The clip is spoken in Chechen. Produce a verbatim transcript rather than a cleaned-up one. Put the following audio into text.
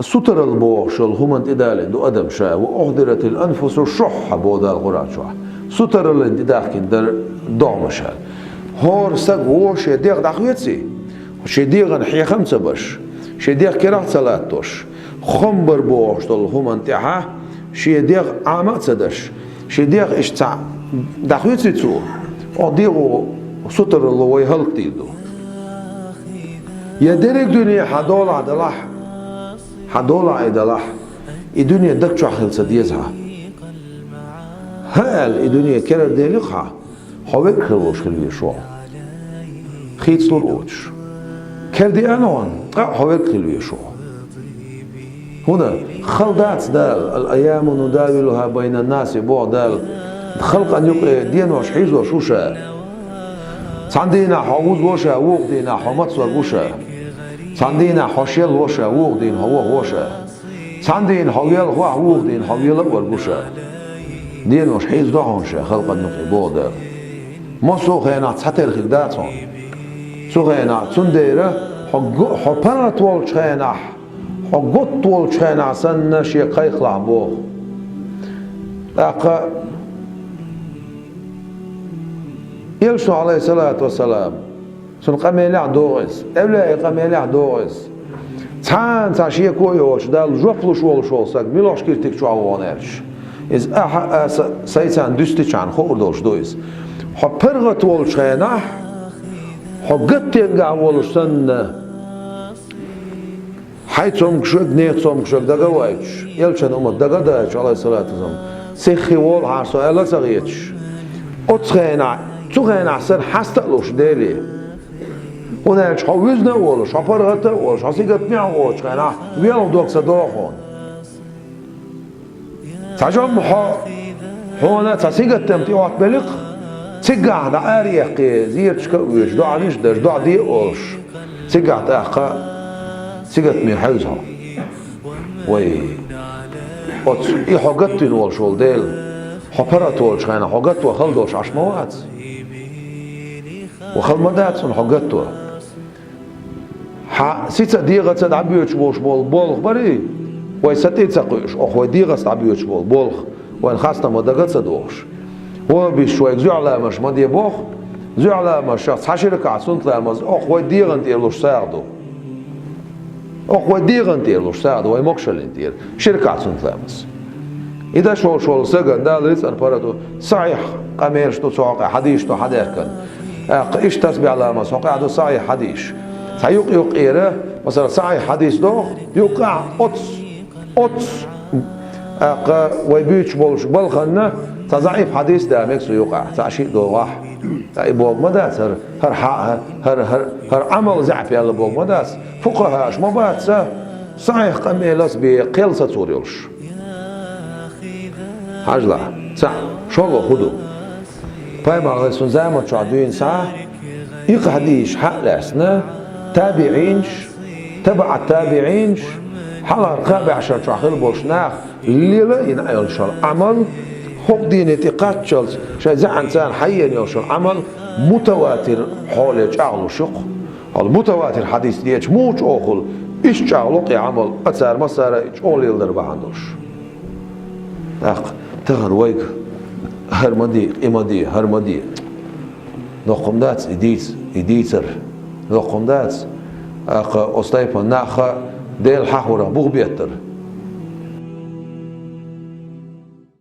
Сутаралла бохуш йолу хӀуманна тӀедалийна ду адам ша, «ва ухдиратил анфусу шухха», боху Дала Къуръан чохь. Сутараллина тӀедахкина дара догӀмаш аьлла. ХӀора стага вон шен дегӀ дӀахоьций, шен дегӀана хьехам а ца беш, шен дегӀ керахь а ца латтош, хам бар бохуш долу хӀуманна тӀехь шен дегӀ Ӏама а ца деш, шен дегӀ иштта цхьаъ дӀахоьций цо, оцу дегӀо сутаралло вай хӀаллакдийр ду. Я дерриг дуьне хьан долахь далахь, хьан долахь и далахь, и дуьне даг чохь хила ца деза хьан. ХӀан аьлла, и дуьне керара делира хьан, хьо верг хила волуш хила веза хьо. Хийцалур оцуш. Кера деана хьуна, ткъа а хьо верг хила веза хьо. ХӀунда хала дац Дала, «Ал-айяму нудавилуха байнан-нас», боху Дала, халкъана юкъе денош хьийзош ву ша. Цхьана дийнахь хьо вуза ву ша, вукху дийнахь хьо мацварг ву ша. Цхьана дийнахь хьо шел ву ша, вукху дийнахь хьо воху ву ша. Цхьана дийнахь хьо велха вахь, вукху дийнахь хьо вела а варг ву ша. Денош хьийзадо хьуна ша халкъана юкъе, боху Дала. Массо а хенахь цхьатерра хир дац хьуна. Цу хенахь, цундела хьо го-, хьо паргӀат волчу хенахь, хьо готта волчу хенахь санна шен кхайкхалахь боху. ТӀаккха Элчано, Ӏалайхиссалату вассалам, цуьнан къамелехь догӀу иза, эвлаяийн къамелехь догӀу иза. Цхьана цхьа шеко а йоцуш, Далла жоп луш волуш волу стаг муьлхачу киртиг чохь ву хьуна аьлча, иза ахьа а аса сайцарна дуьстичхьана хуур долуш ду иза. Хьо паргӀат волчу хенахь, хьо гаттенгахь волуш санна, хьайн цомгуш верг, нехан цомгуш верг дага а вайтуш, элчан уммат дага а даьлча, Ӏалайхиссалату вассалам, сиххе волахьара со аьлла а ца хеташ, оцу хенахь, цу хенахь санна хьаста а луш Деле. ХӀунда аьлча хьо вуьзна а волуш, хьо паргӀат а волуш, хьо сингаттамехь а воцучу хенахь велха дог ца догӀу хьуна. Цхьа жимма хьо, хьуна цхьа сингаттам тӀеоттабелира, цигахь дӀа араяккхий, зерашка а воьдуш, доӀанаш а деш, доӀа де а олуш, цигахь тӀаккха сингаттаме хьевза хьо. Вай, оцу и хьо гатдина волуш волу Дела, хьо паргӀат волчу хенахь хьо гатто хала долуш Ӏаш ма вац? Ва хала ма дац хьуна хьо гатто? Хьан сица а, дегӀаца а дӀабоьдуш болуш болу болх барий, вай са тӀе а ца кхуьуш, оха вай дегӀаца дӀабоьдуш болу болх вайна хастам ма дага а ца дохуш. Ваххабисташа вайга зуьхьа ламазаш ма де боху, зуьхьа ламазашах цхьа ши ракаӀат суннат ламаз оха вай дегӀан тӀера луш сагӀа ду. Оха вай дегӀан тӀера луш сагӀа ду, вай могушаллин тӀера. Ши ракаӀат суннат ламаз. И даш волуш волу стагана Дала рицкъана паргӀато, сахьихь къамелаш ду цу хьокъехь, хьадисаш ду хьадаьхкина. ТӀаккха иштта тасбихь ламаз хьокъехь ду сахьихь хьадисаш. Цхьа юкъ-юкъера, масала, сахьихь хьадис доху, юкъахь оцу, оцу, тӀаккха вай буьйцуш болчу балханна цхьа заӀиф хьадис да мега цу юкъахь, цхьа шиъ догӀахь. Ткъа и боху ма дац, хӀара, хӀара хьа-, хӀара, хӀара, хӀара Ӏамал заьӀап яьлла боху ма дац. Фукъахаша ма бац ца, сахьихь къамелаца бен кхел сацор йолуш. Хьажалахь, цхьаъ, шолгӀа хӀун ду? Пайхамар, Ӏалайхиссалам, заман чохь дуьйна схьа, икха хьадисаш хьа а лаьцна, табиӀинаш, табаӀат-табиӀинаш, хьалхара кхаа бӀешар чохь хилла болчу наха лела а йина йолуш йолу Ӏамал, хӀокху дийне тӀе кхаччалц шайн зӀенаца хьаеана йолуш йолу Ӏамал мутаватир хьоле чӀагӀлуш ю-кх. Хьал мутаватир хьадис дечу муха чӀогӀа хуьлу, иштта чӀагӀло-кх и Ӏамал, а цара массара а чӀогӀа леладар бахьана долуш. ТӀаккха тахана вайга хӀара ма де, и ма де, хӀара ма де. Доккха хӀума дац и дийца, и дийцар. Доккха хӀума дац. ТӀаккха оцу тайпана нах Дела хьахорах бух беттар.